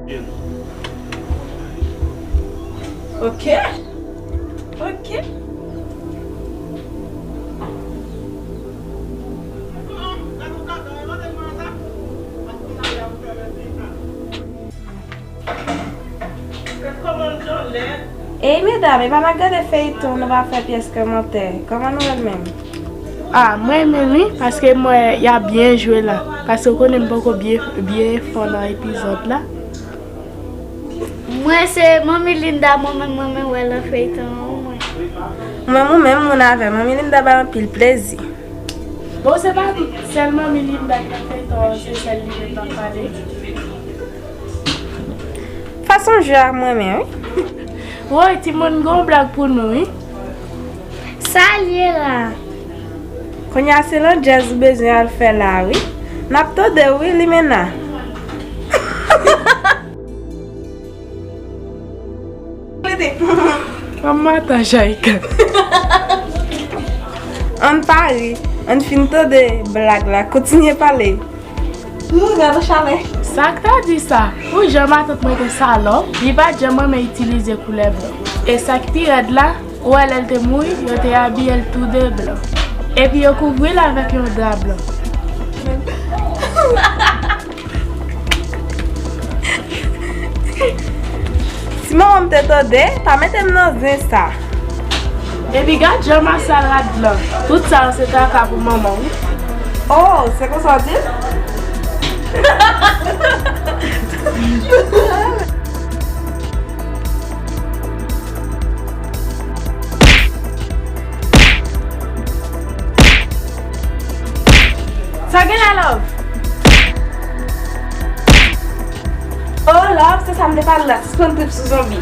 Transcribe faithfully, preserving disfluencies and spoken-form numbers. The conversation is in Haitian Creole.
Ok. Ok. Ey medam, epa n ap gade feyton, nou pa fè pyès kòmantè. Kòman nou wè l menm? Ah, mwen menm wi, paske m wè y ap byen jwe la. Paske w konnen m poko byen, byen fò nan epizòd la. Mwen se Manmi Linda, mwen menm, mwen menm wè nan feyton an, mwen. Mwen, mwen menm, moun avè Manmi Linda bay anpil plezi. Bon, se pa sèl Manmi Linda k nan feyton an, se sèl li menm n ap pale. Fason jwe a m renmen, wi. Woy, timoun, gen yon blag pou nou, wi. Sa l ye la? Kounye a se landjèz ou bezwen al fè la, wi. N ap tande w, wi, Limena. Manman, atan, Jaïka. Ann pa ri, ann fin tande blag la, kontinye pale. Ooh, gade chalè. Sa k ta di sa? Pou jan matant mwen te salòp, li pa t janm renmen itilize koulè blan. E sa k pi rèd la, ou wè lè l te mouri, yo te abiye l tou de blan. Epi yo kouvri l avèk yon dra blan. Si manman m te tande, pa mete m nan zen sa. Epi gad jan Masal rad blan. Tout sa yo se traka pou manman w. Oh, se konsa w di l? Sa gen la, love? Oh, love, se sa m te pale la. Sispann trip sou zonbi.